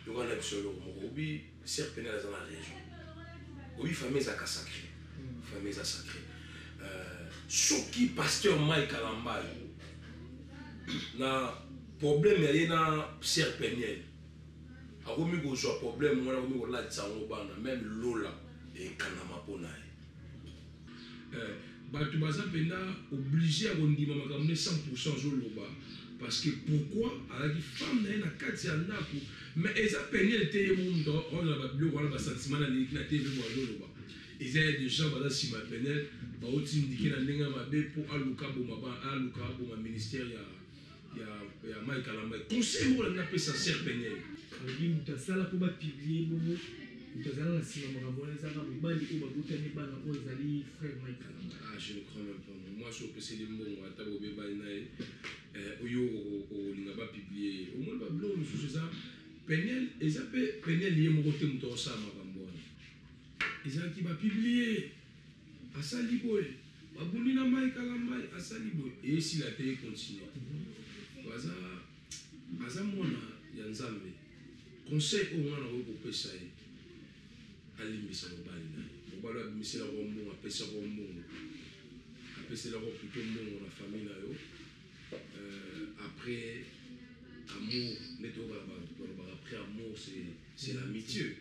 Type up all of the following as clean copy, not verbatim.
Yoka na biso eloko moko obi sœur Peniel aza na raison. Obi famille ezalaka sacré. Famille eza sacré. Soki pasteur Mike Kalambay na problème ya ye na sœur Peniel akomi kozwa problème wana akomi kolatisa yango bana même lola ekangama mpo na ye. Bato baza mpenza oblige ya kondima makambo ne 100% azoloba parce que pourquoi azalaki femme na ye na kati ya ndako mais eza Peniel te ye moko moto akozala babiloko wana basentiment na leki na tv bo azoloba eza ya des gens baza nsima ya Peniel baotindike na ndenge ya mabe mpo aluka boma aluka boma ministère ya Mike Kalambay. Conseil moko nalingi napesa sœur Peniel. Alobi moto asala mpo bapublie bongo moto azala na nsima makambo wana ezaka mobali oyo babotami bana oyo ezali frère Mike Kalambay. Ah, je ne crois même pas. Mwasi opeseli mbongo ata bobebani na ye oyo okolinga bapublie ye. Omoni babiloko mosusu eza Peniel, eza mpe Peniel ye moko te moto akosala makambo wana. Ezalaki bapublie asali boye babundi na Mike Kalambay asali boye esila te econtinue. Aza mwana ya Nzambe. Conseil oyo nga nakoki kopesa ye, alimbisa mobali na ye. Mobali oyo abimiselaka yo mbongo, apesaka yo mbongo, apeselaka yo plutôt mbongo na famille na yo. Après amour, nde toyokaka balobaka après amour c'est l'amitié.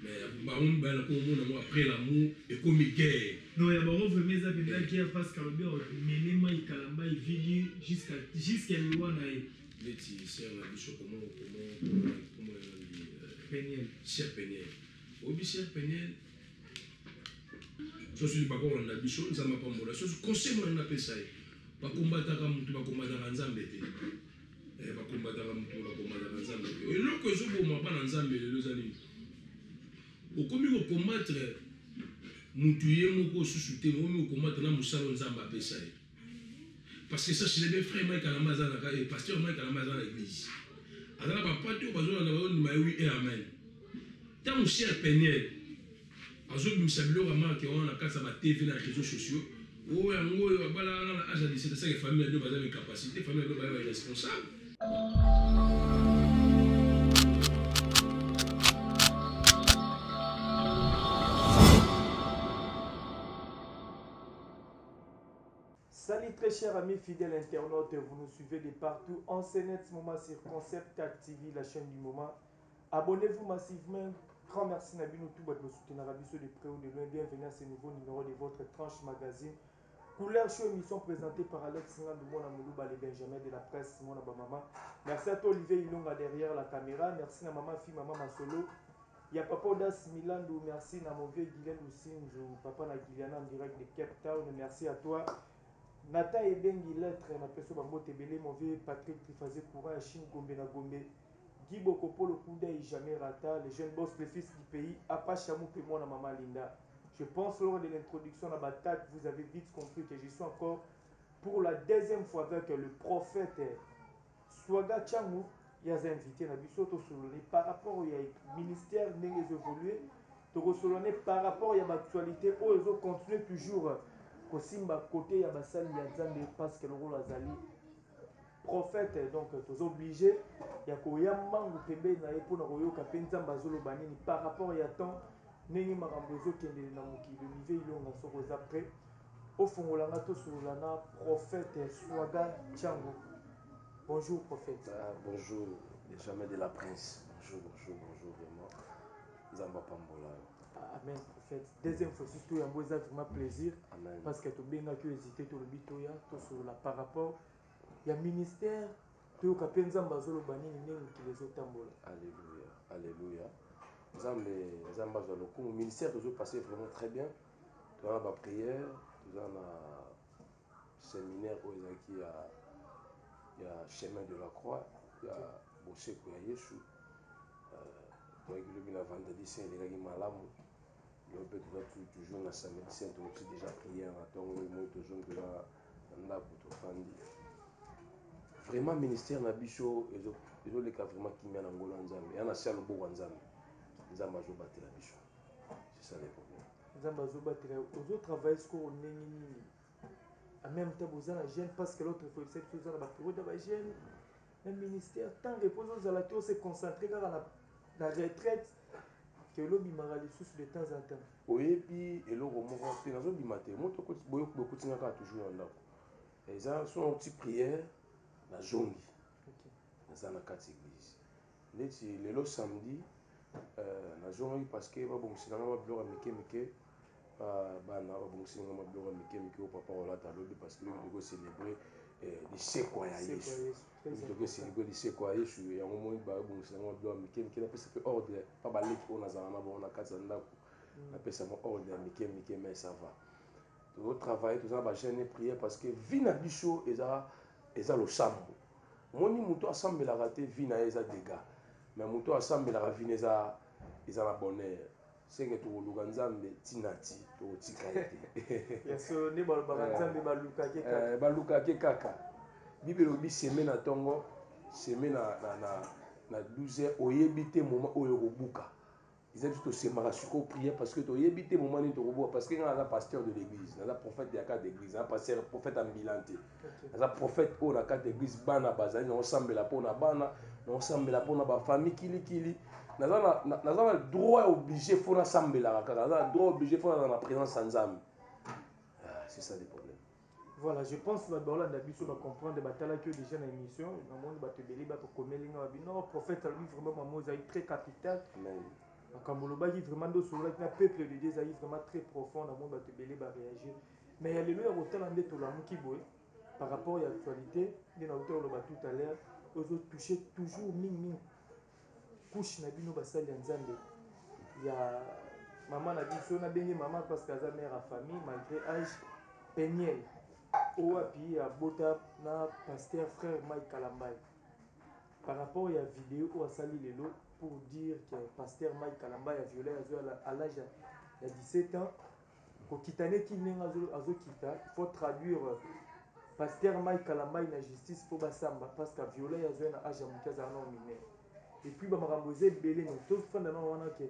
Mais bango mibale na komona yango après l'amour ekomi guerre. Non, ya bango vraiment eza mpenza guerre parce que alobi amene Mike Kalambay vidi jusqu'à liwa na ye. Neti sœur na biso comment comment comment Peniel. Sœur Peniel. Oyebi sœur Peniel soki bakolanda biso Nzambe apambola. Soki conseil moko napesa ye, bakombataka mutu, bakombataka Nzambe te. Bakombataka mutu, bakombataka Nzambe te. Eloko ezoboma bana Nzambe lelo eza nini? Okomi kokombattre mutu ye moko susu te, okomi kokombattre na mosala Nzambe apesa ye. Parce que ça, c'est bien frère Mike Kalambay aza na ka, pasteur Mike Kalambay aza na église. Aza na ba pati oyo bazolanda bazondima ye oui et amen. Ntango sœur Peniel azobimisa biloko ya marque wana na kati ya ba TV na réseaux sociaux, oyo yango oyo abalaka na âge ya 17, asaki famille na bino baza na incapacité, famille na bino baza ba irresponsable. Salut très chers amis fidèles internautes, vous nous suivez de partout en ce net moment sur Concept TV, la chaîne du moment. Abonnez-vous massivement. Grand merci Nabino Touba de nous soutenir à biso de près ou de loin. Bienvenue à ce nouveau numéro de votre tranche magazine. Couleur Show, émission présentée par Alex Ngandou, Mona Moulouba, les Benjamin de la presse, Mona Bamama. Merci à toi Olivier Ilonga derrière la caméra. Merci à maman fille, maman Masolo. Il y a papa Odas Milandou, merci à mon vieux Guylaine Lusinzu, papa na Guyana en direct de Cape Town, merci à toi. Nathan Ebengi, lettre, na peso bango tebele, mon vieux Patrick Trifazé courant ya Chine Gombe na Gombe. Guy Bokopolo Koudaï, jamais rata, le jeune boss, le fils du pays, Apa Chamou et moi, maman Linda. Je pense lors de l'introduction à la bataille, vous avez vite compris que je suis encore pour la deuxième fois avec le prophète Swaga Tshangu. Il y a invité na biso to solone par rapport ya ministère ndenge ezo évoluer, to solone par rapport ya actualité oyo ezo continuer toujours kosimba côté ya basali ya Nzambe parce que lokolo azali prophète, donc tozo obligé ya koya mbangu pembeni na ye mpona koyoka mpe Nzambe azoloba nini par rapport ya temps ndenge makambo ezokendele na mokili. Olivier Ilonga, soki oza prêt ofongola nga tosolola na prophète Swaga Tshangu. Bonjour prophète. Ah, bonjour, jamais de la prince. Bonjour, bonjour, bonjour vraiment. Nzamba pambola. Amen prophète. Deuxième fois surtout yango eza vraiment plaisir. Amen. Parce que tobengaki hésiter tolobi toya tosolola par rapport ya ministère toyoka mpe Nzambe azoloba nini ndenge mokili ezotambola. Alléluia, alléluia. Nzambe, Nzambe azwa lokumu. Ministère tozo passer vraiment très bien. Toza na ba prière, toza na séminaire oyo ezalaki ya chemin de la croix ya boseko ya Yesu. Toyaki lobi na vendredi saint elekaki malamu. Lobi mpe toza toujours na samedi saint, tokoki déjà prière na ntongo oyo moi tozongi toza na ndako tofandi. Vraiment ministère na biso ezoleka vraiment kimia na ngolo ya Nzambe. Ya na se ya loboko ya Nzambe. Nzambe azobatela biso. C'est ça le problème. Nzambe azobatela. Ozo travailler sikoyo ndenge nini? En même temps boza na jeune parce que l'autre fois c'est toza na ba période ya ba jeune. Na ministère, temps repos ozala te, ose concentre kaka na retraite, ke olobimaka lisusu de temps en temps? Oyebi eloko moko te, nazobima te. Moto bokutinga kaka toujours na ndako. Eza so nauti prière, nazongi, naza na kati église. Neti lelo samedi, nazongaki parce que babongiselanga babiloko ya mike mike. Bana babongiselinga babiloko ya mike mike oyo papa kolata alobi, parce que lobi tokocélébrer lisekwa ya Yesu. Tokocélébrer lisekwa ya Yesu. Yango moi babongiselanga babiloko ya mike mike. Napesa mpe ordre pa baleki oyo nazala na bango na kati ya ndako, napesa mo ordre ya mike mike. Mais ça va, tozotravaille, toza na bajeûne, prière, parce que vie na biso eza losambo. Omoni, moto asambelaka te, vie na ye eza dégât, mais moto asambelaka, vie na eza na bonheur. Seke tokoluka Nzambe ntina ti tokotika ye te. Ya solo, nde balobaka Nzambe balukaki kaka. Balukaki kaka. Bible elobi: semer na ntongo, semer na 12 heures, oyebi te moment oyo okobuka. Eza biso tosemaka sikoyo prière, parce que toyebi te moment nini tokobuka. Parce que nga naza pasteur de l'église, naza prophète ya kati église, naza pasteur, prophète ambulant te. Naza prophète oyo na kati église bana bazali, naosambela mpona bana, naosambela mpona bafamille kilikili. Naza na droit obligé, faut nasambelaka kaka. Naza na droit obligé, faut naza na présence ya Nzambe. Ah, c'est ça le problème. Voilà, je pense bato baolanda biso bacomprendre, batalaki yo déjà na émission. Namoni bato ebele bakokomelinga, babi: non, prophète alobi vraiment, mamo ezali très capital. Makambo olobaki vraiment, nde osololaki na peuple de Dieu, ezali vraiment très profond. Namoni bato ebele baréagir. Mais ya lelo ya kotala nde tolamuki boye par rapport ya actualité, nde nauta koloba tout à l'heure, ozotouche toujours mingimingi couche na bino basali ya Nzambe, ya mama na biso, nabenge mama parce que aza mère ya famille malgré âge, Peniel, oyo wapi abota na pasteur frère Mike Kalambai, par rapport ya vidéo oyo asali lelo pour dire que pasteur Mike Kalambai a violé, azwi à l'âge ya 17 ans. Kokita neki ndenge azokita, il faut traduire pasteur Mike Kalambai na justice mpo basamba, parce que aviolé, azwi na âge ya moke, azala nano mineur. Et puis bamakambo eza ebele. No tofanda nano wana ke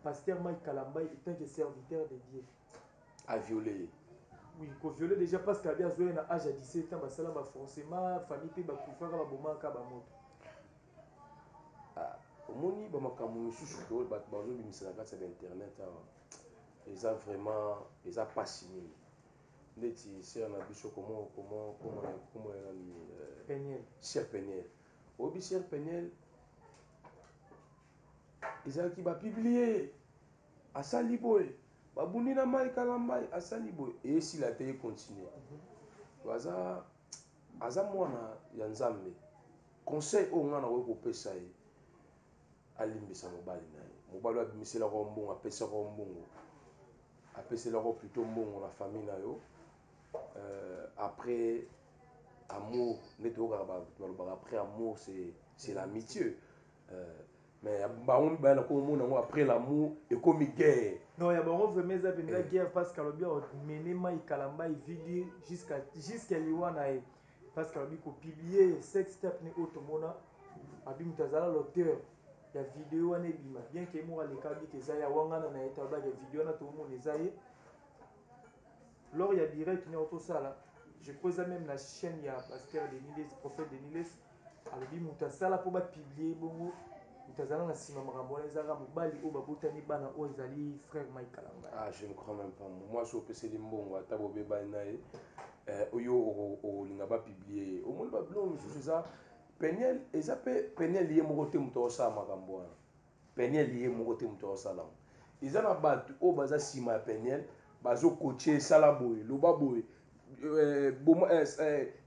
pasteur Mike Kalambai, étant que serviteur de Dieu, aviolé ye. Oui, koviole déjà, parce que abi azwi na âge ya 17 ans, basala baforcément, famille mpe bakufaka, babomaka bamoto. Ah, omoni bamakambo mosusu to bato bazobimisa na kati ya bainternet awa, eza vraiment, eza mpasi mingi. Ndeti sœur na biso, komo nani? Peniel. Sœur Peniel. Oyebi, sœur Peniel ezalaki bapublier, asali boye, babundi na Mai Kalambai, asali boye, eyesila te, econtinue. Aza mwana ya Nzambe. Conseil oyo ngai nakoki kopesa ye, alimbisa mobali na ye. Mobali oyo abimiselaka yo mbongo, apesaka yo mbongo, apeselaka yo plutôt mbongo na famille na yo. Après amour, nde toyokaka balobaka, après amour c'est l'amitié. Mais bango mibale na komomona yango, après l'amour ekomi guerre. Non, ya bango vraiment eza mpenza guerre, parce que alobi amene Mike Kalambai vidi jusqu'à liwa na ye, parce que alobi kopublier sextape ne oyo tomona, abi moto azala l'auteur ya video wana ebima, bien ke moko aleka abiki eza ya wangana na ye te. Alobaki video wana tomona eza ye lors ya direct ne otosala, je crois eza même na chaîne ya pasteur Denis Lessie, prophète Denis Lessie. Alobi moto asala mpo bapublier bongo, moto azala na nsima makambo wana, ezalaka mobali oyo babotani bana, oyo ezali frère Mike Kalambai. Ah, je ne crois même pas. Mwasi opeseli mbongo, ata bobebani na ye, oyo okolinga bapublier ye? Omoni, babiloko mosusu eza Peniel, eza mpe Peniel ye moko te moto akosala makambo wana. Peniel ye moko te moto akosala yango. Eza na bato oyo baza nsima ya Peniel, bazokotie: esala boye, loba boye,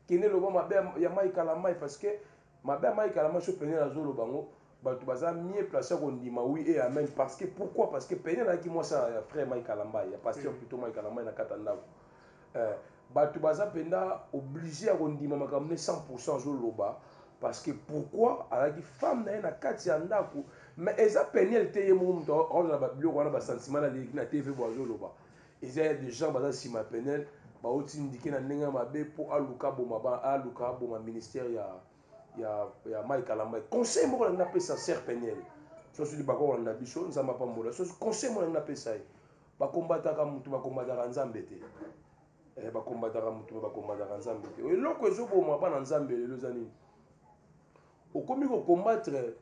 kende loba mabe ya Mike Kalambai. Parce que mabe ya Mike Kalambai, so Peniel azoloba yango, bato baza mieux placé ya kondima oui et amen. Parce que pourquoi? Parce que Peniel azalaki mwasi ya frère Mike Kalambai, ya pasteur plutôt Mike Kalambai na kati ya ndako. Bato baza mpenza obligé ya kondima makambo ne 100 azoloba. Parce que pourquoi? Azalaki femme na ye na kati ya ndako. Mais eza Peniel te ye moko moto akozala babiloko wana, basentiment na leki na TV bo azoloba. Eza ya des gens baza nsima ya Peniel, baotindike na ndenge ya mabe mpo aluka boma, aluka aboma ministère ya Mike Kalambai. Conseil moko nalingi napesa sœur Peniel, soso libaka kolanda biso, Nzambe apambola. Soso conseil moko nalingi napesa ye: bakombataka motu, bakombataka Nzambe te. Bakombataka motu, me bakombataka Nzambe te. Eloko ezoboma bana Nzambe lelo eza nini? Okomi ko combattre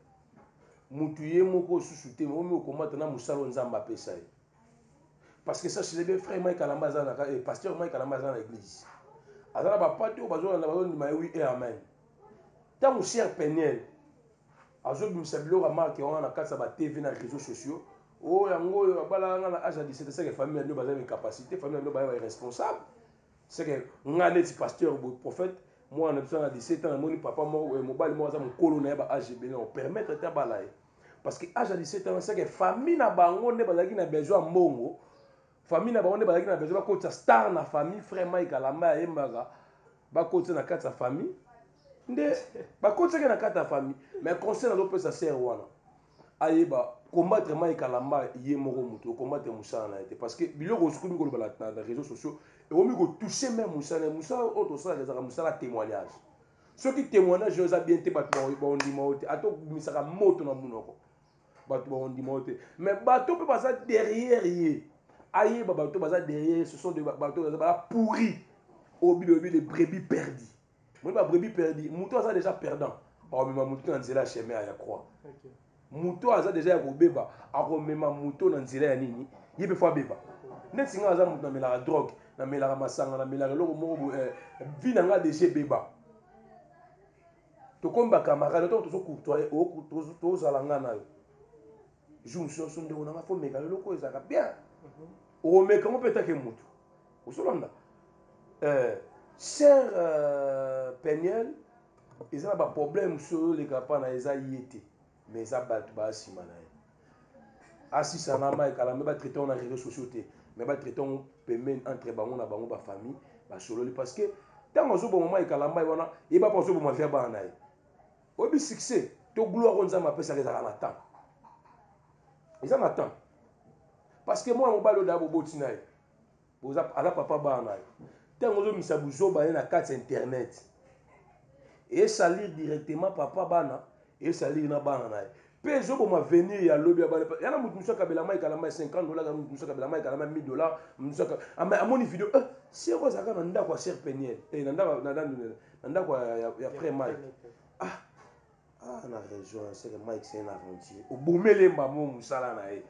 mutu ye moko susu te, okomi ko combattre na mosala oyo Nzambe apesa ye. Parce que sachez bien, frère Mike Kalamba aza na eh, pasteur Mike Kalamba aza na église. Aza na ba pate oyo bazolanda bazondima ye oui et amen. Ntango Sœur Peniel azobimisa biloko ya marque wana na kati ya ba TV na réseaux sociaux, oh yango oyo abalaka nga na âge ya 17, c'est que famille na bino baza na capacité, famille na bino baza ba irresponsable. C'est que nga neti pasteur boye prophète, mwana na biso na 17 ans namoni papa moko eh, mobali moko aza mokolo na ye ba âge ebele, na permettre te abala ye. Parce que âge ya 17 ans, c'est que famille na bango nde bazalaki na besoin ya mbongo, famille na bango nde bazalaki na besoin bakotisa star na famille, frère Mike Kalamba ayembaka, bakotisa na kati ya famille, nde bakotisaki na kati ya famille. Mais conseil nazopesa sœur wana, ayeba combattre Mike Kalamba ye moko moto, combattre mosala na ye te. Parce que biloko okomi koloba na réseaux sociaux, ekomi kotoucher même mosala. Mosala oyo tosalaka ezalaka mosala témoignage. Soki témoignage oyo eza bien te, bato baondima yo te. Ata obimisaka moto na monoko, bato baondima yo te. Mais bato mpe baza derrière ye, ayeba bato baza derrière ye, ce sont des bato baza pourri. Oyo Bible elobi, les brebis perdues. Moi, ba brebis perdues, moto aza déjà perdant, akomema moto na nzela ya chemin ya croix. Moto aza déjà ya kobeba, akomema moto na nzela ya nini, ye mpe fo abeba. Neti nga aza moto namelaka drogue, namelaka masanga, namelaka eloko moko boye, vie na nga déjà ebeba. Tokomi ba camarade, ntango tozo courtoyer, tozala nga na yo. Jour mosusu nyonso ndeko na nga fo meka eloko oyo ezalaka bien. Okomeka yango mpe etake moto. Ozolanda. Sœur Peniel, eza na ba problème mosusu oyo oleka mpa na eza ye te, mais eza bato baya nsima na ye. Asisa na Mike Kalamba, ba traiter na réseaux sociaux te, mais ba traiter yango pembeni entre bango na bango ba famille, basololi. Parce que ntango azoboma Mike Kalamba ye wana, yeba mpo azoboma vie ya bana na ye. Oyebi succès to gloire oyo Nzambe apesaka ezalaka na temps. Eza na temps. Parce que mwana mobali oyo daya boboti na ye, aza papa bana na ye. Ntango ozomisa buzoba ye na kati ya internet, esalir directement papa bana, esalir na bana na ye. Pe ezoboma avenir ya lobi ya bana. Yana moto mosusu akabela Mike Kalamba ya 50 dollars, yana moto mosusu akabela Mike Kalamba ya 1000 dollars, mosusu amoni video, sœur oyo azalaka na ndako ya sœur Peniel, na ndako, na, na, na ndako ya frère Mike. Ah, na raison, c'est que Mike c'est un aventurier. Obomeli mbamo mosala na ye.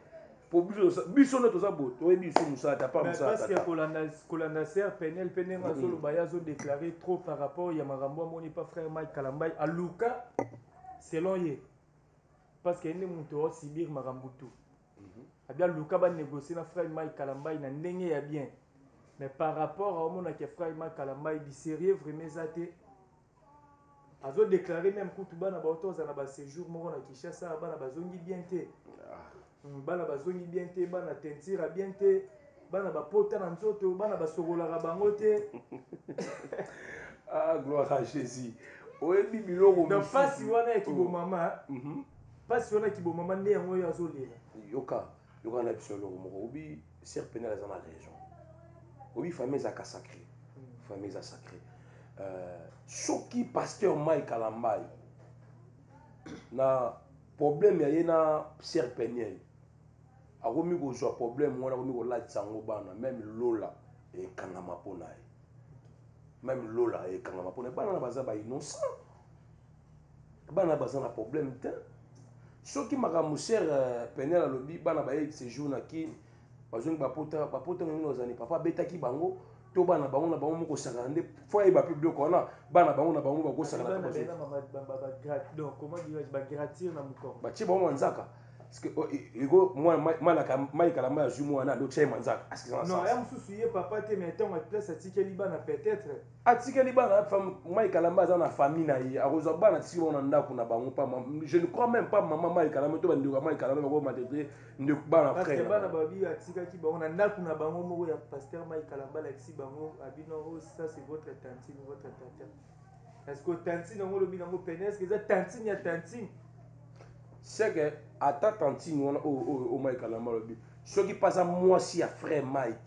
Po biso nde toza boye, toyebi biso mosala te, apart Mais mosala parce que tata. Kolanda sœur Peniel mpe ndenge azoloba, ye azodéclare trop par rapport ya makambo amoni pa frère Mike Kalambai, aluka selon ye, parce que ye nde moto aosibir makambo tu. Abi aluka banégocie na frère Mike Kalambai na ndenge ya bien, mais par rapport aomonaki ya frère Mike Kalambai du sérieux vraiment eza te. Azodéclare même kutu bana baoto aza na baséjour moko na Kinshasa, bana bazongi bien te. Bana bazongi bien te, bana teinture bien te, bana bapota na nzoto, bana basokolaka bango te. Ah, gloire à Jésus. Oyebi biloko Donc mosusu. pasi wana ya kibomama, pasi wana ya kibomama nde yango oyo azolela. Yoka, yoka na biso eloko moko. Obi sœur Peniel aza na raison. Obi famille ezalaka sacré. Famille eza sacré. Soki pasteur Mike Kalambai na problème ya ye na sœur Peniel, akomi kozwa problème wana, akomi kolatisa yango bana, même lola ekangama mpo na ye. Même lola ekangama mpo na ye. Bana na baza ba innocent, bana baza na problème te. Soki makambo sœur Peniel alobi, bana baye séjour na Kini, bazongi bapota, bapota nini, ozali papa abetaki bango to bana bango na bango moko osakana nde fo ayeba mpe biloko wana, bana bango na bango bakosakana. Bana te. bayena donc comment dirais-je, bagratir na mokongo. Batie bango manzaka. Parce que, oh, ego mwana Mike Kalamba azwi mwana ando tia ye manzaka. Est-ce que eza na Non, sens? Ya mosusu ye papa te, mais ntango place atikeli bana peut-être. Atikeli bana, Mike Kalamba aza na famille na ye, akozwa bana atiki bango na ndako na bango pa je ne crois même pas mama Mike Kalamba to bandeko ya Mike Kalamba bakomaltraiter ndeko bana parce frère que na bana bango. Babi atikaki bango na ndako na bango moko ya pasteur Mike Kalamba, alakisi bango abino: oh, ça c'est votre tantine, votre tata. Est-ce que tantine yango olobi nango pene, est-ce que eza tantine ya tantine? C'est que ata tantine wana oyo Mike Kalamba alobi, soki mpe aza mwasi ya frère Mike,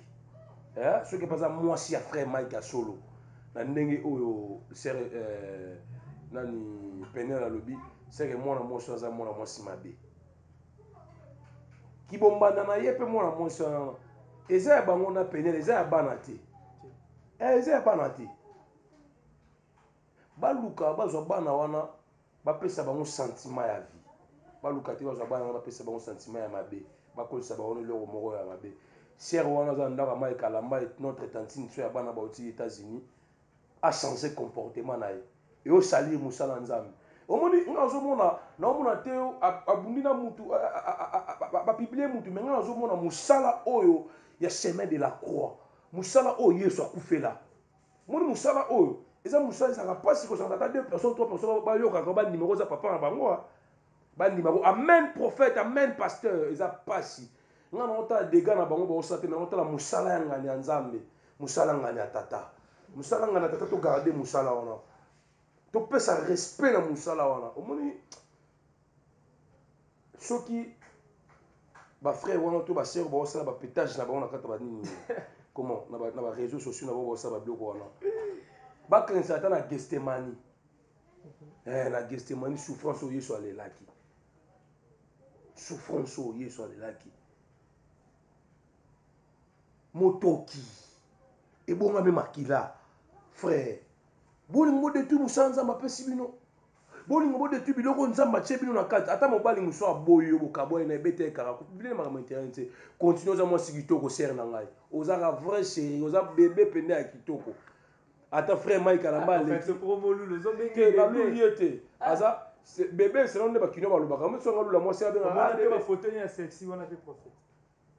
eh, soki mpe aza mwasi ya frère Mike ya solo na ndenge oyo sœur nani Peniel alobi, c'est que mwana mwasi oyo aza mwana mwasi mabe. Kibombanda na ye mpe mwana mwasi wana eza ya bango na Peniel, eza ya bana te. Eza ya bana te. Baluka bazwa bana wana. Bapesa bango sentiment ya vie. Baluka te bazwa bana wana bapesa bango sentiment ya mabe. Bakolisa bango na eloko moko ya mabe. Sœur wana aza na ndako ya Mike Kalambay, notre tantine so ya bana bauti Etats-Unis, a changer comportement na ye. Eyo salir mosala ya Nzambe. Omoni nga nazomona, naomona te abundi na mutu, ba publier mutu, mais nga nazomona mosala oyo ya chemin de la croix. Mosala oyo Yesu akufela. Omoni mosala oyo eza mosala ezalaka mpasi kozala ata deux personnes, trois personnes bayokaka bandima ko eza papa na bango, bandima ko amen prophète, amen pasteur, eza mpasi. Nga naotala dégâts na bango baosala te, mais naotala mosala ya ngani ya Nzambe, mosala ya ngani ya tata, mosala ya ngani ya tata, togarde mosala wana, topesa respect na mosala wana. Omoni soki ba frère wana to ba sœur baosala ba pétage na bango na kati ya banini, comment na ba réseaux sociaux na bango baosala ba biloko wana, bakanisa ata na Gethsemane, na Gethsemane souffrance oyo Yesu alelaki, souffrance oyo Yesu alelaki, motoki ebongami makila. Frère, bolingo bodétruire mosala Nzambe apesi bino, bolingo bodétruire biloko Nzambe atie bino na kati. Ata mobali mosusu aboyi yo, bokabwani na ebeta ekaka bilene makambo internet te. Continue, oza mwasi kitoko, sœur na ngai, ozaka vrai chéri, oza bebe pende ya kitoko. Ata frère Mike Kalambay aleki te, naluli ye te, aza bebe selon nde bakino balobaka. Moso nga lula mwasi abenga bafoto ya sexy wana mpe prophète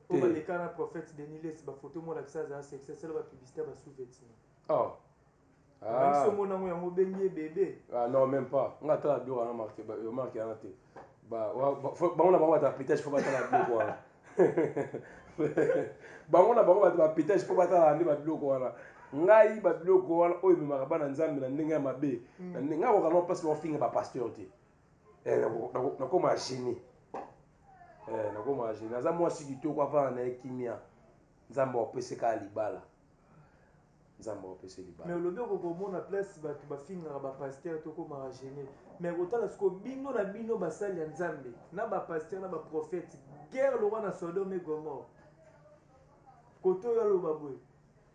oyo baleka na prophète Denis Lessie, bafoto moko lakisa azala sexy, asala bapublicité ya basous-vêtement. Oh. Ah. Biso yango obengi ye bebe. Ah non, même pas. Nga tala biloko wana, marque marque wana te. Bango na bango bato bapitage, fo batala biloko wana. Bango na bango bato bapitage, fo batala nde babiloko wana. Ngai babiloko wana oyo ememaka bana Nzambe na ndenge ya mabe, ngai koka no place baofinga bapasteur te. Nakoma gêné, nakoma gêné. Aza mwasi kitoko, avanda na ye kimia. Nzambe apesi kaka libala, Nzambe apesi libala. Mais olobi okokomona place bato bafingaka bapasteur, tokomaka gêné, mais kotala sikoyo bino na bino basali ya Nzambe na bapasteur na baprophète, guerre lokwa na Sodome et Gomorrhe. Kote oyo aloba boye,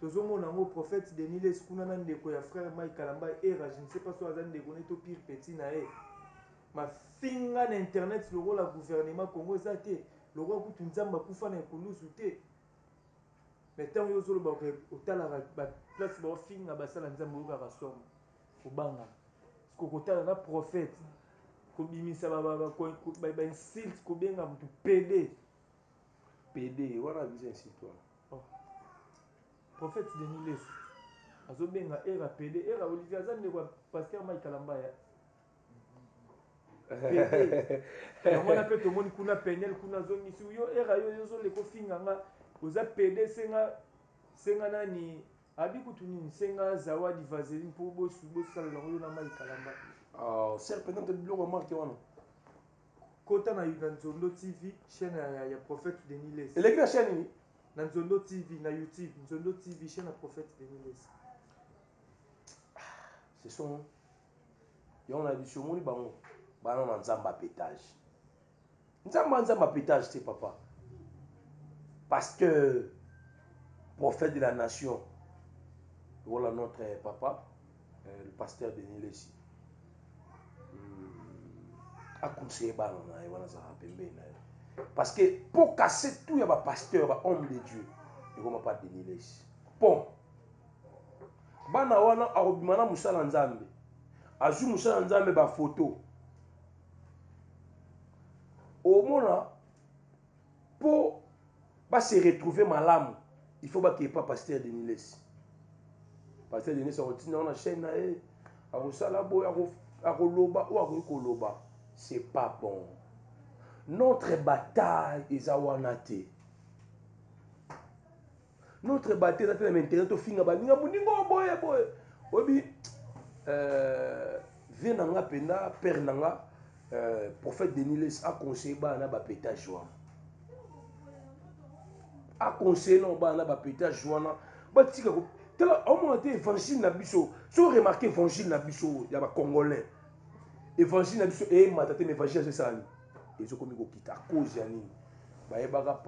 tozomona yango prophète Denis Lessie kuna na ndeko ya frère Mike Kalambay Era, je ne sais pas so aza ndeko ne to pire petit na ye, mafinga na internet lokola gouvernement Congo eza te, lokola kutu Nzambe akufa na ekulusu te. Mais ntango yo ozoloba otalaka baplace baofinga basala Nzambe, oyokaka somo, kobangana. Siko kotala na prophète kobimisa bainsulte, kobenga motu pd. Pd wana biza insulte wana? Oh. Prophète Denis Lessie azobenga Era pd. Era Olivier aza ndeko ya pasteur Mike Kalambay. Yango wana mpe tomoni kuna Peniel kuna azongisi yo Era, yo ozoleka ofinga nga, oza pd, senga senga nani abi kutu nini, senga zawadi vaseline mpo bosalela yango yo na Mike Kalambay. Sœur, peut-être biloko marque wana. Kota na Nzondo TV, chaîne ya prophète Denis Lessie. Eleki na chaîne nini? Na Nzondo TV na YouTube, Nzondo TV, chaîne ya prophète Denis Lessie. Ce sont yango na biso. Omoni bango bana na Nzambe apetage, Nzambe a Nzambe apetage te. Papa pasteur, prophète de la nation, voilà notre papa le pasteur Denis Lessie aconseille bana na ye wana azalaka pembeni na ye, parce que po casser tout ya bapasteur, bahomme de Dieu, ekoma pa Denis Lessie. Bon, bana wana akobima na mosala Nzambe, azwi mosala Nzambe, bafoto omona mpo base retrouver malamu, il faut bakeye pa pasteur Denis Lessie. Pasteur Denis akotinda ngo na chaîne na ye, akosala boye, akoloba oyo akoki koloba. C'est pas bon. Notre bataille eza wana te. Notre bataille eza te na internet tofinga baninga, moninga oyo boye boye. Oyebi vie na nga mpenza, père na nga prophète Denis Lessie aconseille bana na bapétage wana, aconseille na bana na bapétage wana batika. Tala, omona te évangile na biso, so remarque évangile na biso ya bacongolais, évangile na biso eyemata te, mais évangile azo esala nini? Ezokomi kokita. Cause ya nini? Bayebaka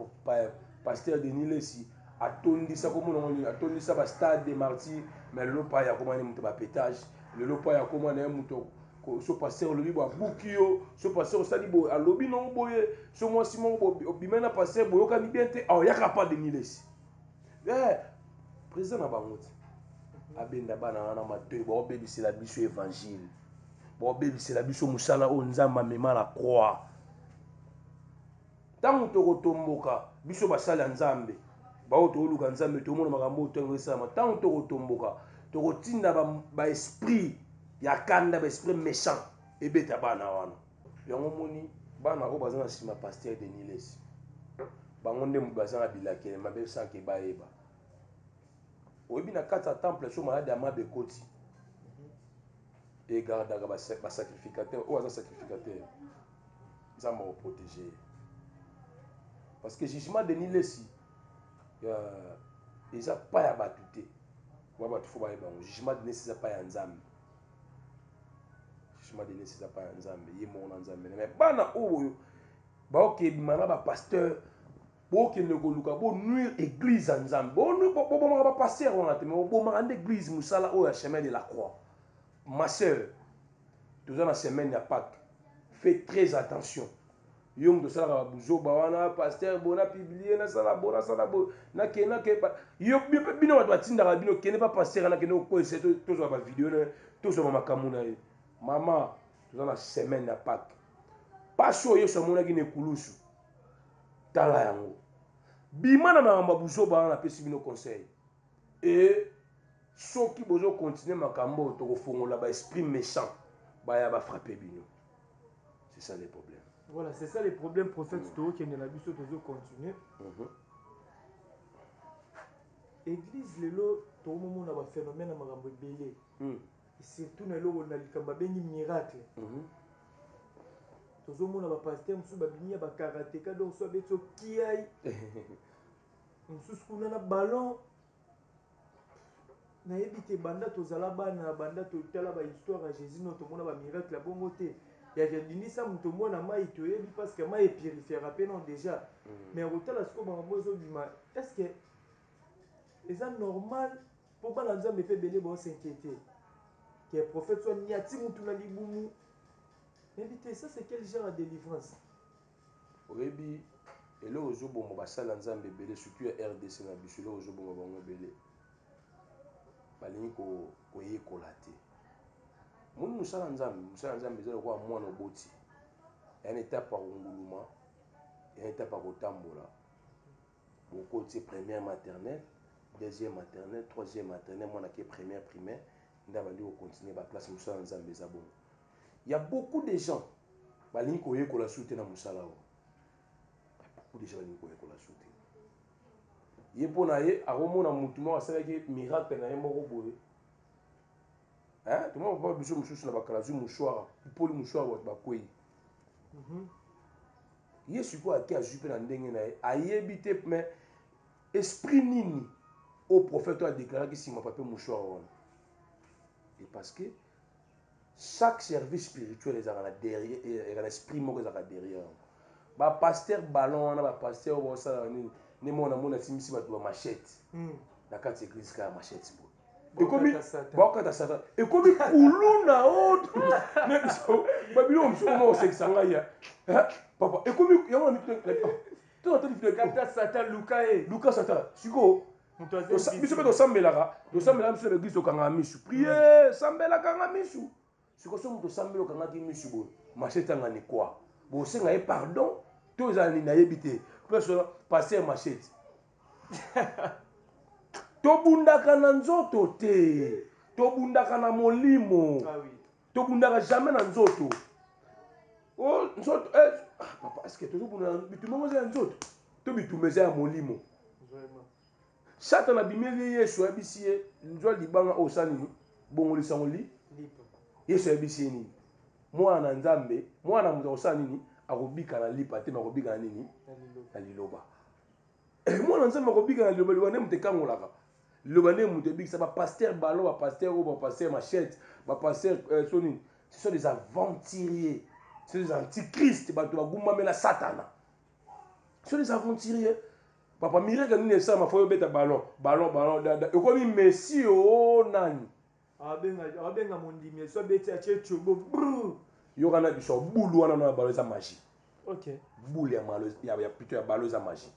pasteur Denis Lessie atondisa komona ngo nini, atondisa bastade de Martyr, mais lelo pa ya akoma ne moto bapétage, lelo pa ya akoma na ye moto. So pasteur olobi boye abuki yo, so pasteur osali boye alobi nango boye, so mwasi moko obimai na pasteur boyokani bien te, aoyaka pa Denis Lessi. Eh, président na bango te abenda bana wana matoi, baobebisela biso évangile, baobebisela biso mosala oyo Nzambe amema na croix. Ntango tokotomboka, biso basali ya Nzambe, baoyo tokoluka Nzambe, tomona makambo oyo ntango esalama. Ntango tokotomboka, tokotinda baesprit ya kanda, baesprit méchant ebeta bana wana. Yango moni bana oyo baza na nsima pasteur Denis Lessi, bango nde baza na bilakele mabe sanke bayeba. Oyebi na kati ya temple so maladi ya mabe ekoti, egardaka basacrificateur oyo aza sacrificateur, Nzambe akoprotege ye. Parce que jugement Denis Lessi eza pa ya bato te, wa bato fo bayeba yango. Jugement Denis Lessi eza pa ya Nzambe. Jugement Denis Lessi eza pa ya Nzambe, ye moko na Nzambe. Mais bana oyo baokebima na bapasteur, bokende koluka bonuire église ya Nzambe, bobomaka bapasteur wana te, mais bobomaka nde église, mosala oyo ya chemin de la croix. Ma sœur, toza na semaine ya Pâques, fais très attention. Yo moto osalaka babuzoba wana, pasteur bo na publie, nasala bo, nasala bo, nakende nake yo bino bato batindaka bino kende pa pasteur wana, kende kokwesa, tozwa bavideo na ye, tozwa bamakambo na ye. Mama, toza na semaine ya Pâques, pasi oyo Yesu amonaki na ekulusu, tala yango. Bima na makambo ya buzoba wana, napesi bino conseil. E soki bozo continuer makambo oyo, tokofongola ba esprit méchant baya bafrappe bino. C'est ça le problème. Voilà, c'est ça le problème, prophète. Tokende na biso, tozo continuer. Église lelo tokomomona baphénomène ya makambo ebele, surtout na eloko na likambo babengi miracle. Tozomona bapasteur mosusu babimi ya bakarateka, donc so abeti okiai mosusu kuna na ballon, nayebi te. Banda tozala bana, banda totala bahistoire ya Jésus, no tomona bamiracle ya bongo te. Ya jadinisa moto mwana mai toyebi, parce que mai epurifiaka mpe non déjà. Mais kotala sikoyo makambo ezobima, est ce que eza normal mpo bana Nzambe mpe ebele baos'inquiéter ke prophète so niati mutu na libumu? Nayebi te, ça c'est quel genre ya délivrance? Oyebi eloko ezoboma basali ya Nzambe ebele, surtout ya RDC na biso? Eloko ezoboma bango ebele, balingi koyekola te. Moni mosala ya Nzambe, mosala ya Nzambe eza lokola mwana oboti, ya na etape ya konguluma, ya na etape ya kotambola. Bokoti première maternelle, deuxième maternelle, troisième maternelle, mwana ke première primaire nde abandi kocontinue baklasse. Mosala ya Nzambe eza bongo. Ya beaucoup de gens balingi koyekola su te na mosala oyo. Beaucoup de gens balingi koyekola su te. Ye mpo na ye akomona mutu moko asalaki miracle na ye moko boye. Tomona papa biso mosusu na bakala, azwi mouchoir, poli mouchoir, bato bakwei. Ye sikoyo ake azwi mpe na ndenge na ye, ayebi te. Mais esprit nini oyo prophète oyo adéclaraki nsima papier mouchoir wana? Et parce que chaque service spirituel ezalaka na derrière, ezalaka na esprit moko ezalaka derrière yango. Bapasteur ballon wana, bapasteur oyo baosalaka nini, nde moko namoni asimbisi bato bamachete na kati ya église, kaka machete boye ekomi baokata Satan, ekomi kuluna o na biso babiloko mosusu koma kosekisa ngai ya papa, ekomi yango na to natali video. Kata Satan, luka ye. Luka Satan. Sikoyo biso mpe tosambelaka, tosambelaka biso na église, tokangaka misu, prie, sambelakanga misu. Sikoyo so moto osambeli, okangaki misu boye, machete angani kwa bosenga ye pardon to ezala nini, nayebi te. Mpe pasteur machete, tobundaka na nzoto te, tobundaka na molimo. Ah oui. Tobundaka jamais na nzoto. O nzoto, eh, ah, papa, est ce que tozobunda bitumba ngo eza ya nzoto to bitumba eza ya molimo? Vraiment. Satan abimeli Yesu, ayebisi ye: nzwa libanga oyo, osala nini? Bongolisango li lipa. Yesu ayebisi ye nini? Mwana na Nzambe, mwana na moto akosala nini? Akobika na lipa te, me akobika na nini? Na liloba. Na liloba. Mwana Nzambe akobika na liloba. Liloba nde moto ekangolaka, liloba nde moto ebikisa. Bapasteur ballon, bapasteur oyo, bapasteur machette, bapasteur so nini, ce sont des aventuriers, ce sont des antichrist, bato bagumbamela Satana, ce sont des aventuriers. Papa, miracle nini esalama? Fo yobeta ballon, ballon, ballon, dada ekomi messi o nani. Abenga mondimi so abeti atie tiobo brr. Yoka na biso boule wana na ballon eza magie. Ok. Boule ya malo ya plutôt ya ballon eza magie.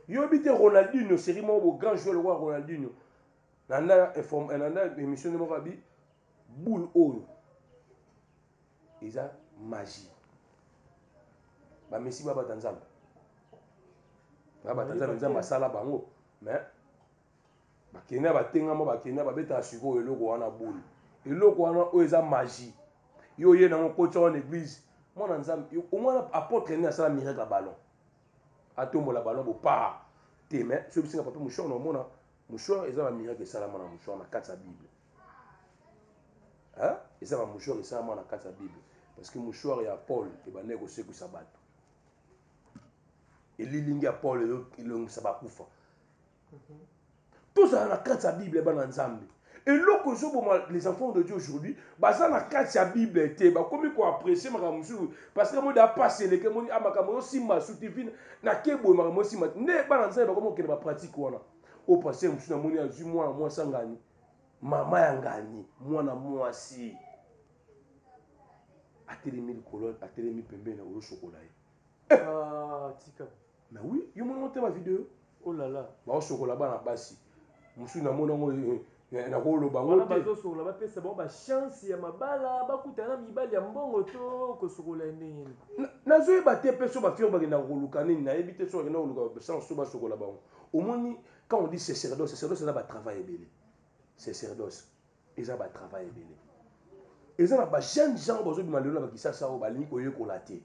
Yobi te Ronaldinho série moko bo grand joueur lokola Ronaldinho. Nanda inform nanda émission moko abi boule oyo eza magie. Ba Messi ba bata Nzambe. Ba bata Nzambe, Nzambe asala bango mais bakenda batengama, bakenda babetaka sikoyo eloko wana boule. Eloko wana oyo eza magie. Yo oye nango kotisa wana église. Mwana Nzambe, omwana apôtre nini asala miracle ya ballon. Atombola ballon bo pa te mais soki bisinga papa mouchoir na omona mouchoir eza ba miracle esalama na mouchoir na kati ya Bible. Hein? Eza ba mouchoir esalama na kati ya Bible parce que mouchoir ya Paul ebandaki kosekwisa bato. Elilingi ya Paul elongisa bakufa. Tozala na kati ya Bible bana Nzambe. Eloko ezoboma les enfants de Dieu aujourd'hui, baza na kati ya Bible te, bakomi ko apprécier makambo mosusu parce que modi apasi eleke moni ah makambo osimba su TV na keboye makambo osimba nde bana Nzambe bakomi kokende ba pratique wana. O pasteur mosusu namoni azwi mwana mwasi angani, mama ya ngani, mwana mwasi atelemi likolo, atelemi pembeni ozosokola ye. Ah, tika. Mais oui, yo mona te ba vidéo. Oh là là. Baosokola bana basi. Mosusu namoni yango nakoloba yango te. Bazosokola bapesa bango ba chance ya mabala, bakutana na mibali ya mbongo to kosokola ndenge nini. Nazoyeba te mpe so bafio bakendaka koluka nini, nayebi te so bakendaka koluka chance so basokola bango. Omoni quand on dit sacerdoce, sacerdoce eza ba travail ebele. Sacerdoce eza ba travail ebele. Eza na ba jeunes gens bazobima lelo na ba Kinshasa oyo balingi koyekola te.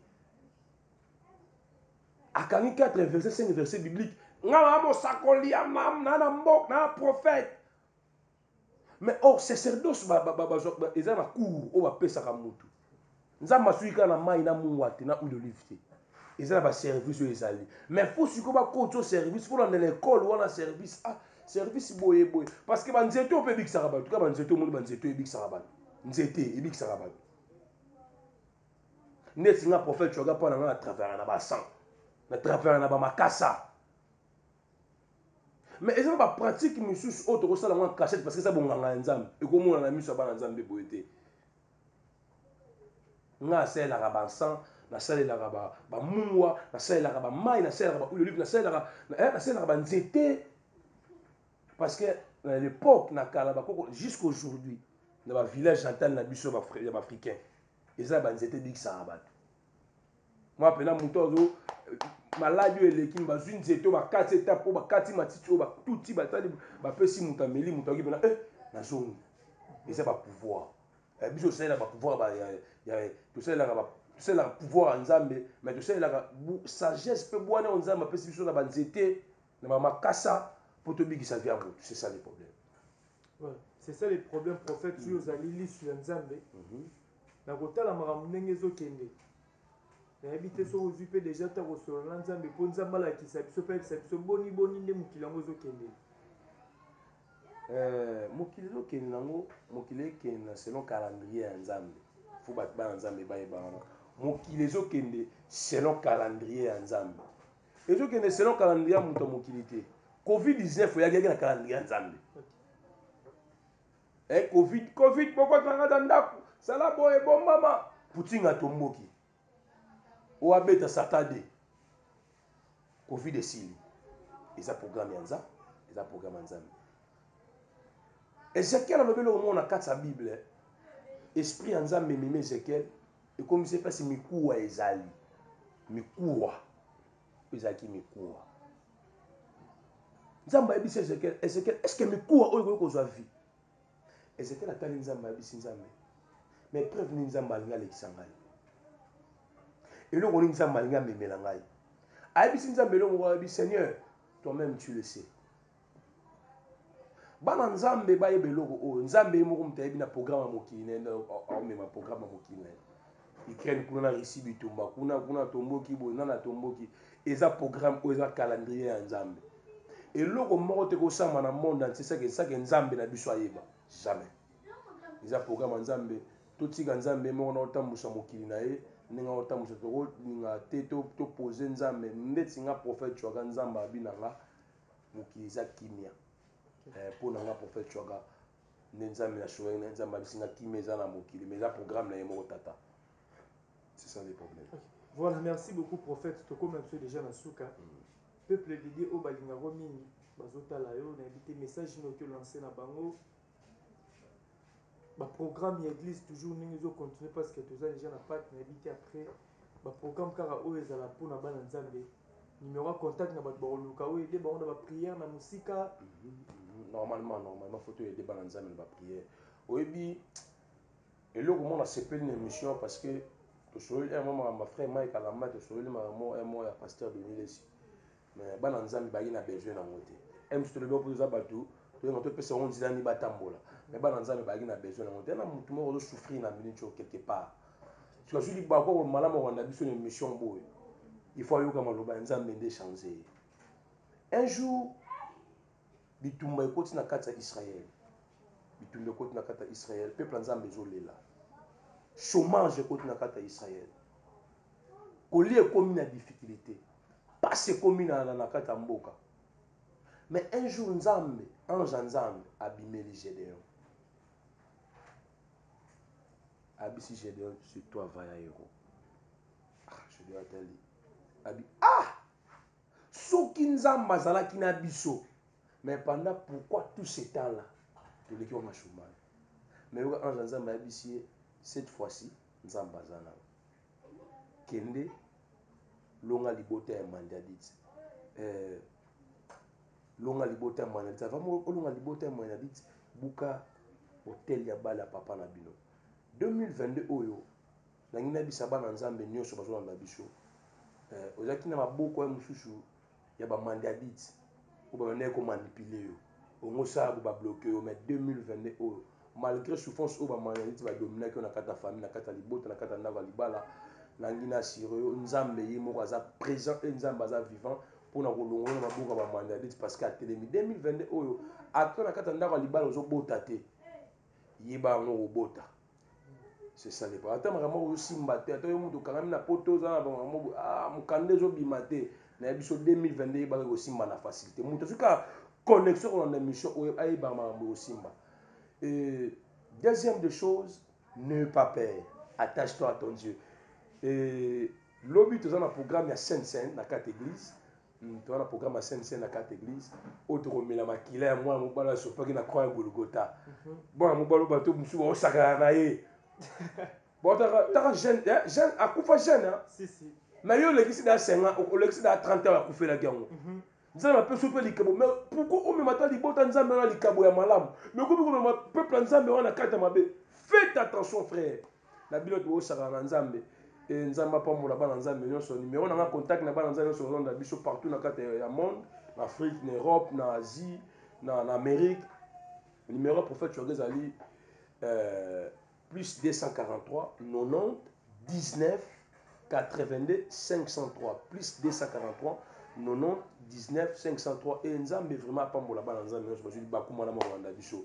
Akangi 4 versets, 5 versets bibliques. Nga na mosakoli ya mam, na na mbok, na prophète. Mais or sacerdoce ba ba ba ba eza na cours oyo bapesaka mutu. Nzambe asuki kaka na mai na mungwa te, na huile d'olive te. Eza na ba service oyo ezali. Mais faut sikoyo bakoti o service, faut landela école wana service. Ah, service boye boye. Parce que ba nzete oyo mpe ebikisaka bato. Kaka ba nzete omoni ba nzete oyo ebikisaka bato. Nzete ebikisaka bato. Neti nga prophète Choga mpo na nga na travers na ba sang, na travers na ba makasa. Mais eza na ba pratique misusu oyo tokosala yango en cachette parce que eza bonganga ya Nzambe. Ekomona na miso ya bana Nzambe boye te. Nga nasalelaka ba sang, nasalelaka ba mungwa, nasalelaka ba mai, nasalelaka ba huile d'olive, nasalelaka ba nzete. Parce que na l'époque na kala bakoko jusqu'aujourd'hui na ba village natal na biso ya ba africain eza ba nzete ebikisaka bato. Mwa pena moto azo maladi oyo eleki, bazwi nzete oyo bakati etape oyo bakati matiti oyo batuti batali bapesi moto ameli, moto ayoki pena nazongi. Eza ba pouvoir. Biso tosalelaka ba pouvoir ba, ya, ya, tosalelaka ba, tosalelaka pouvoir ya Nzambe, mais tosalelaka sagesse pe bwana oyo Nzambe apesi biso na ba nzete, na ba makasa po tobikisa vie ya moto. C'est ça le problème. Ouais, c'est ça le problème, prophète. Oyo ozali lisu ya Nzambe. Na kotala makambo ndenge ezokende. Nayebi te soki ozwi mpe déjà ta kosolola na Nzambe mpo Nzambe alakisa biso mpe ayebisa biso boni boni nde mokili yango ezokende. Mokili ezokende nango, mokili ekende na selon calendrier ya Nzambe. Faut bato bana Nzambe bayeba wana. Mokili ezokende selon calendrier ya Nzambe. Ezokende selon calendrier ya moto ya mokili te. Covid-19 oyaki na calendrier ya Nzambe. Covid, Covid, bokotanga na ndako, sala boye, bombama. Poutine atomboki. Oyo abeta Satan de. Covid esili. Eza programme ya Nzambe, eza programme ya Nzambe. Ezekiel alobi eloko moko na kati ya Bible. Esprit ya Nzambe ememi Ezekiel, ekomisi ye place mikuwa ezali. Mikuwa. Ezalaki mikuwa. Nzambe ayebisi Ezekiel, Ezekiel, est-ce que mikuwa oyo ekoki kozwa vie? Ezekiel atali Nzambe, ayebisi Nzambe. Mais preuve nini Nzambe alingi alekisa ngai? Eloko nini Nzambe alingi amemela ngai? Ayebisi Nzambe eloko moko, ayebi Seigneur, toi-même tu le sais. Bana Nzambe bayeba eloko oyo. Nzambe ye moko moto ayebi na programme ya mokili na ye, nde aomema programme ya mokili na ye. Ukraine kuna na Russie bitumba, kuna kuna tomboki boye, nana tomboki. Eza programme oyo eza calendrier ya Nzambe. Eloko moko te kosama na monde entier sake Nzambe na biso ayeba. Jamais. Eza programme ya Nzambe. Totika Nzambe moko na otambusa mokili na ye, ndenge otambusa tokolinga te to poser Nzambe. Ndeti nga prophète Chwaga, Nzambe abi na nga mokili eza kimia. Mpo na nga prophète Chwaga. Nde Nzambe na sungaki na Nzambe abisi nga kimia eza na mokili mais eza programme na ye moko tata. C'est ça le problème. Okay. Voilà, merci beaucoup prophète. Tokomi na biso déjà na suka. Peuple de Dieu oyo balingako mingi bazotala yo, nayebi te message nini oki olancer na bango. Ba programme ya église toujours ndenge ezo continuer parce que toza déjà na Pâques, nayebi te après ba programme kaka oyo ezala mpona bana Nzambe. Numéro ya contact na bato bakoluka oyo ede bango na ba prière na mosika. Normalement faut toyede bana Nzambe na ba prière. Oyebi eloko moko nasepeli na émission parce que tosololi un moment makambo ya frère Mike Alamba, tosololi makambo un mot ya pasteur Denis Lessi. Mais bana Nzambe bayi na besoin nango te. M tolobi mpo toza bato toyenga topesa bango nzela nini batambola. Mais bana Nzambe bayaki na besoin nango te. Na motu moko ozosouffrir na minute oyo quelque part. Soki azwi libako oyo malamu akolanda biso na émission boye, il faut ayoka maloba ya Nzambe nde change ye. Un jour bitumba ekoti na kati ya Israël. Bitumba ekoti na kati ya Israël, peuple ya Nzambe ezolela. Chômage ekoti na kati ya Israël. Kolia ekomi na difficulté. Pasi ekomi na kati ya mboka. Mais un jour Nzambe, ange ya Nzambe abimeli Gédéon. Abisi Gédéon, c'est toi vaillant héros. Ah, Gédéon atali. Abi ah! Soki Nzambe azalaki na biso, mais pendant pourquoi tout ce temps-là toleki wana chômage. Mais yoka ange ya Nzambe ayebisi ye cette fois-ci Nzambe aza na yo. Kende longa libota ya Mandiadite. Longa libota ya Mandiadite. Avant olonga libota ya Mandiadite, buka hotel ya bala papa na bino. 2022 oyo nangi nayebisa bana Nzambe nyonso bazolanda biso. Ozalaki na maboko ya mosusu ya ba Mandiadite oyo babandaki komanipuler yo. Ongo sala bo ba bloquer yo, mais 2022 oyo malgré souffrance oyo ba Mandiadite badominaki yo na kati ya famille, na kati ya libota, na kati ya ndako ya libala, nangi na assurer yo Nzambe ye moko aza présent et Nzambe aza vivant mpona kolongola na maboko ya ba Mandiadite parce que atelemi. 2022 oyo ata na kati ya ndako ya libala ozobota te, yeba yango kobota. C'est ça le problème. Ata makambo oyo osimba te, ata yo moto okangami na poto oza na makambo boye, ah, mokanda ezobima te. Nayebi biso 2022 yebaka kosimba na facilité. Moto azwi kaka connexion kolanda émission oyo ayebaka makambo ekosimba. Et deuxième des choses, ne pas peur. Attache-toi à ton Dieu. Et lobi toza na programme ya Sainte Seine na kati église. Toza na programme ya Sainte Seine na kati église. Oyo tokomela makila ya mwana mobali asopaki na croix ya Golgotha. Mwana mobali oyo bato mosusu baosakana na ye. Bon, taka jeune, eh, jeune, akufa jeune, hein? Si, si. Mais yo olekisi da 5 ans, olekisi da 30 ans akufelaki yango. Nzambe apesi yo mpe likabo. Mais pourquoi omema ata libota Nzambe wana likabo ya malamu? Mais okomi komema peuple ya Nzambe wana kati ya mabe. Faites attention frère. Na bino tobosaka na Nzambe. Et Nzambe apambola bana Nzambe nyonso. Numéro na nga contact na bana Nzambe nyonso bazolanda biso partout na kati ya monde, na Afrique, na Europe, na Asie, na Amérique. Numéro ya prophète Chouaga ezali plus 243 90 19 82 503, plus 243 90 19 503. Et Nzambe vraiment apambola bana Nzambe nyonso bazwi libaku mwana moko kolanda biso.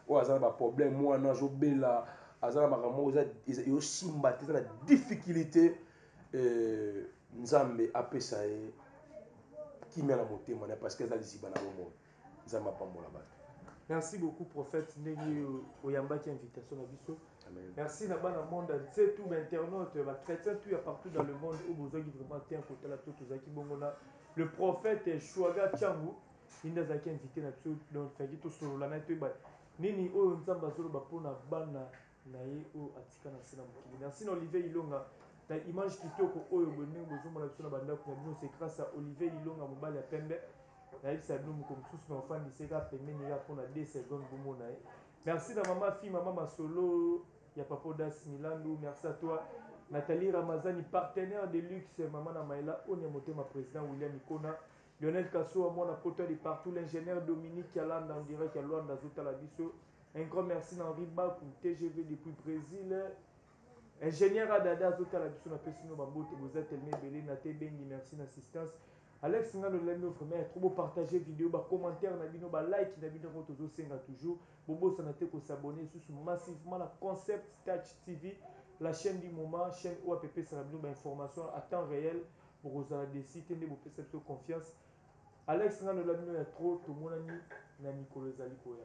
Oyo aza na ba problème, mwana azobela, aza na makambo moko ezosimba te, eza na difficulté. Nzambe apesa ye kimia na motema na ye parce que aza liziba na bomoi. Nzambe apambola bato. Merci beaucoup prophète ndenge oyambaki invitation na biso. Amen. Merci na bana monde entier, tout ba internautes, ba chrétiens tout ya partout dans le monde oyo bozwaki vraiment te kotala to tozalaki bongo na le prophète Chouaga Tshangu nde azalaki invité na biso, donc tozalaki tosolola na ye toyeba nini oyo Nzambe azoloba mpona bana na ye oyo atika na se na mokili. Merci na Olivier Ilonga na image kitoko oyo boye ndenge bozomona biso na bandako na bino, c'est grâce à Olivier Ilonga mobali ya pembe. Nayebisa bino moko mosusu na ofandisi kaka pembeni kaka mpona 2 secondes bomona ye. Merci na mama fi, mama Masolo ya Papa Odas Milandu. Merci à toi Nathalie Ramazani, partenaire de luxe, mama na Maëla Onya Motema, président William Ikona, Lionel Kasso, mwana poto de partout, l'ingénieur Dominique Yalanda en direct ya Luanda Zotala biso. Un grand merci na Henri Bakou, TGV depuis Brésil. Ingénieur Adada Zotala biso na pesi no bambote boza tellement ebele na te bengi, merci na assistance. Alex Ngando lelo vraiment trop beau partager vidéo, ba commentaire na bino, ba like na bino tozo senga toujours. Bobo sana te ko s'abonner sous massivement la Concept Touch TV, la chaîne du moment, chaîne où APP sera bino ba information à temps réel pour vous aller décider nde bo pesa biso confiance. Alex Ngando la bino ya trop tomonani na mikolo ezali koya.